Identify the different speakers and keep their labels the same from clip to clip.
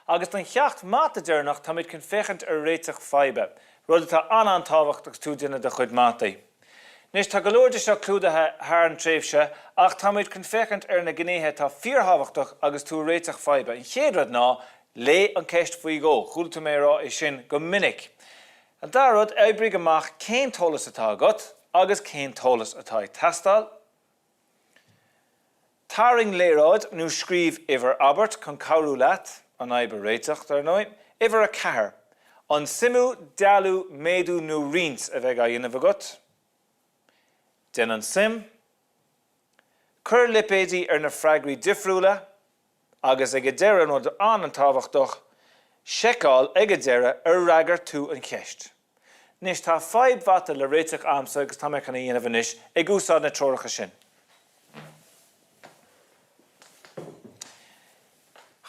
Speaker 1: Agus don cheacht mata deireanach táimid chun féachaint ar réiteach faidhbe, rud atá an-an-tábhachtach agus tú ag déanamh do chuid mataí. Anois tá go leor de seo clúdaithe thar an tréimhse ach táimid chun féachaint ar na gnéithe atá fíorthábhachtach agus tú ag réiteach faidhbe. An chéad rud ná, léigh an ceist faoi dhó. Chuala tú mé ag rá é sin go minic. An dara rud, oibrigh amach cén t-eolas atá agat agus cén t-eolas atá ag teastáil. Tarraing léaráid nó scríobh uimhir abairt chun cabhrú leat an fhadhb a réiteach, dar ndóigh. Uimhir 4. An suimiú, dealú, méadú nó roinnt a bheidh á dhéanamh agat? Déan an tsuim. Cuir lipéidí ar na freagraí difriúla agus ag an deireadh, an rud an-an-tábhachtach, seiceáil ag an deireadh ar fhreagair tú an cheist. Anois, tá fadhb mhata le réiteach a'msa agus tá mé chun é a dhéanamh anois ag úsáid na treoracha sin.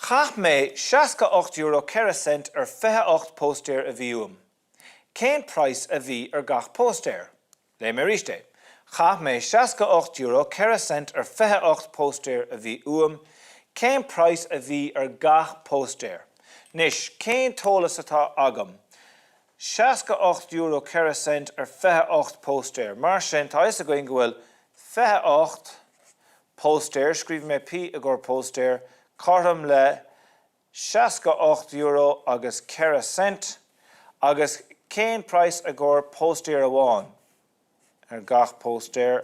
Speaker 1: Chaith mé €68 4 cent ar 28 póstaer a bhí uaim. Cén praghas a bhí ar gach póstaer? Léifidh mé arís é. Chaith mé €68 4 cent ar 28 póstaer a bhí uaim. Cén praghas a bhí ar gach póstaer? Anois, cén t-eolas atá agam? €68 4 cent ar 28 póstaer. Mar sin, tá a fhios againn go bhfuil 28 póstaer, scríobhfaidh mé P i gcomhair póstaer, cothrom le €68 agus 4 cent agus cén praghas i gcomhair póstaer amháin ar gach póstaer?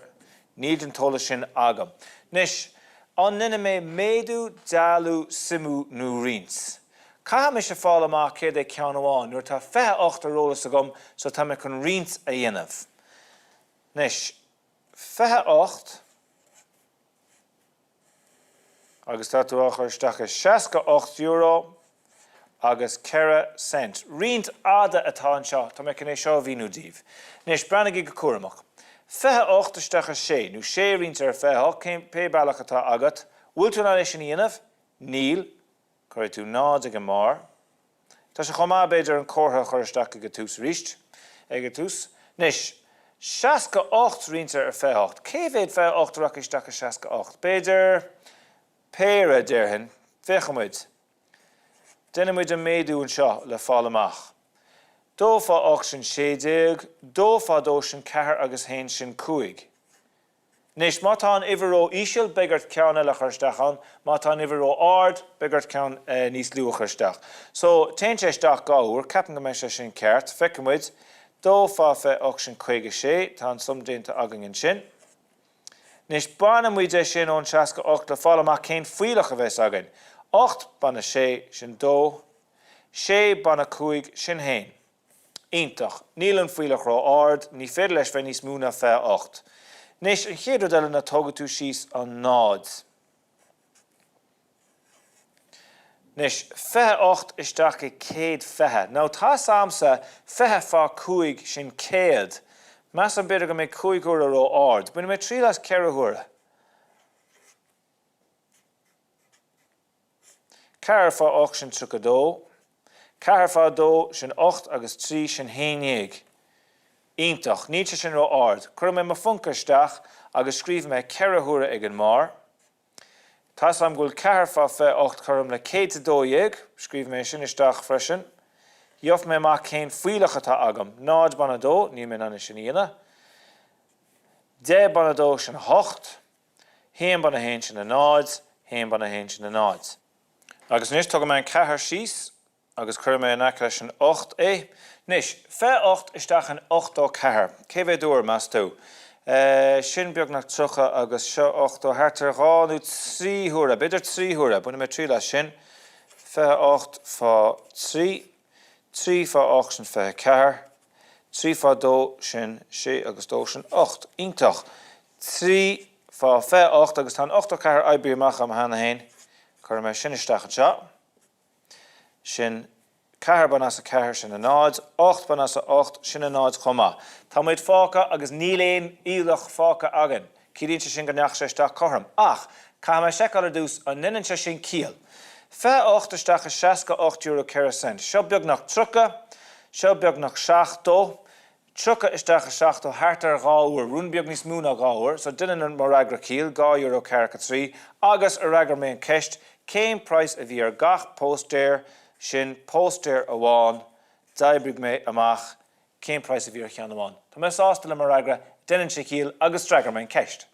Speaker 1: Níl an t-eolas sin agam. Anois, an ndéanfaidh mé méadú, dealú, suimiú nó roinnt? Caithfidh mise fáil amach céard é ceann amháin nuair atá 28 ar eolas agam so tá mé chun roinnt a dhéanamh. Anois, 28. Agus tá tú á chur isteach i €68 agus 4 cent. Roinnt fhada atá anseo, tá mé chun é seo a mhíniú daoibh. Anois, breathnaigí go cúramach. 28 isteach i 6, nó 6 roinnte ar 28, cén, pé bealach atá agat. Bhfuil tú in ann é sin a dhéanamh? Níl. Cuirfidh tú 0 ag an mbarr. Tá sé chomh maith, b'fhéidir, an comhartha a chur isteach ag an tús arís. Ag an tús. Anois, 68 roinnte ar 28. Cé mhéad 28 a rachaidh isteach i 68? B'fhéidir péire, déarfainn. Féachfaidh muid. Déanfaidh muid an méadú anseo le fáil amach. 2 fá 8 sin 16, 2 fá 2 sin 4 agus 1 sin 5. Anois, má tá an uimhir ró-íseal, beidh ort ceann eile a chur isteach ann, má tá an uimhir ró-ard, beidh ort ceann níos lú a chur isteach. So, téann sé isteach dhá uair, ceapaim go mbeidh sé sin ceart. Feicfidh muid. Dó fá 28 sin 56, tá an suim déanta againn ansin. Anois, bainfidh muid é sin ón 68 le fáil amach cén fuílleach a bheas againn. 8 bain 6, sin dó. Sé bain 5, sin haon. Iontach. Níl an fuílleach ró-ard, ní féidir leis bheith níos mó ná 28. Anois, an chéad rud eile ná tógfaidh tú síos an náid. Anois, 28 isteach i 120. Now, tá 'fhios a'msa, 20 fá 5, sin 100. Measaim b'fhéidir go mbeidh 5 huaire ró-ard. Bainfidh mé triail as 4 huaire. 4 fá 8 sin 32, 4 fá 2 sin 8 agus 3 sin 11. Iontach. Níl sé sin ró-ard. Cuirfidh mé mo phonca isteach agus scríobhfaidh mé 4 huaire ag an mbarr. Tá 'fhios a'm go bhfuil 4 fá 28 cothrom le 112. Scríobhfaidh mé sin isteach freisin. Gheobhaidh mé amach cén fuílleach atá agam. 0 bain 2, níl mé in ann é sin a dhéanamh. 10 bain 2 sin 8. 1 bain 1 sin 0, 1 bain 1 sin 0. Agus anois tógfaidh mé an 4 síos agus cuirfidh mé in aice leis an 8 é. Anois, 28 isteach in 84. Cé mhéad uair, meas tú? Sin beagnach 30 agus seo 80, thart ar dhá nó trí huaire, b'fhéidir trí huaire. Bainfidh mé triail as sin. 28 fá 3, 3 fá 8 sin 24, 3 fá 2 sin 6 agus 2 sin 8. Iontach! 3 fá 28 agus tá an 84 oibrithe amach agam cheana féin. Cuirfidh mé sin isteach anseo. Sin 4 bain as 4, sin 0. 8 bain as 8, sin 0 chomh maith. Tá muid fágtha agus níl aon fhuílleach fágtha againn. Ciallaíonn sé sin go ndeachaigh sé isteach cothrom. Ach, caithfidh mé seiceáil ar dtús an ndeineann sé sin ciall. 28 isteach i €68 4 cent. Seo beagnach 30, seo beagnach 70, 30 isteach i 70 thart ar dhá uair, rud beag níos mó ná dhá uair, so deineann mo fhreagra ciall, €2 ceathracha trí, agus ar fhreagair mé an ceist? Cén praghas a bhí ar gach póstaer? Sin póstaer amháin. D'oibrigh mé amach cén praghas a bhí ar cheann amháin. Tá mé sásta le mo fhreagra, déanann sé ciall agus d'fhreagair mé an ceist.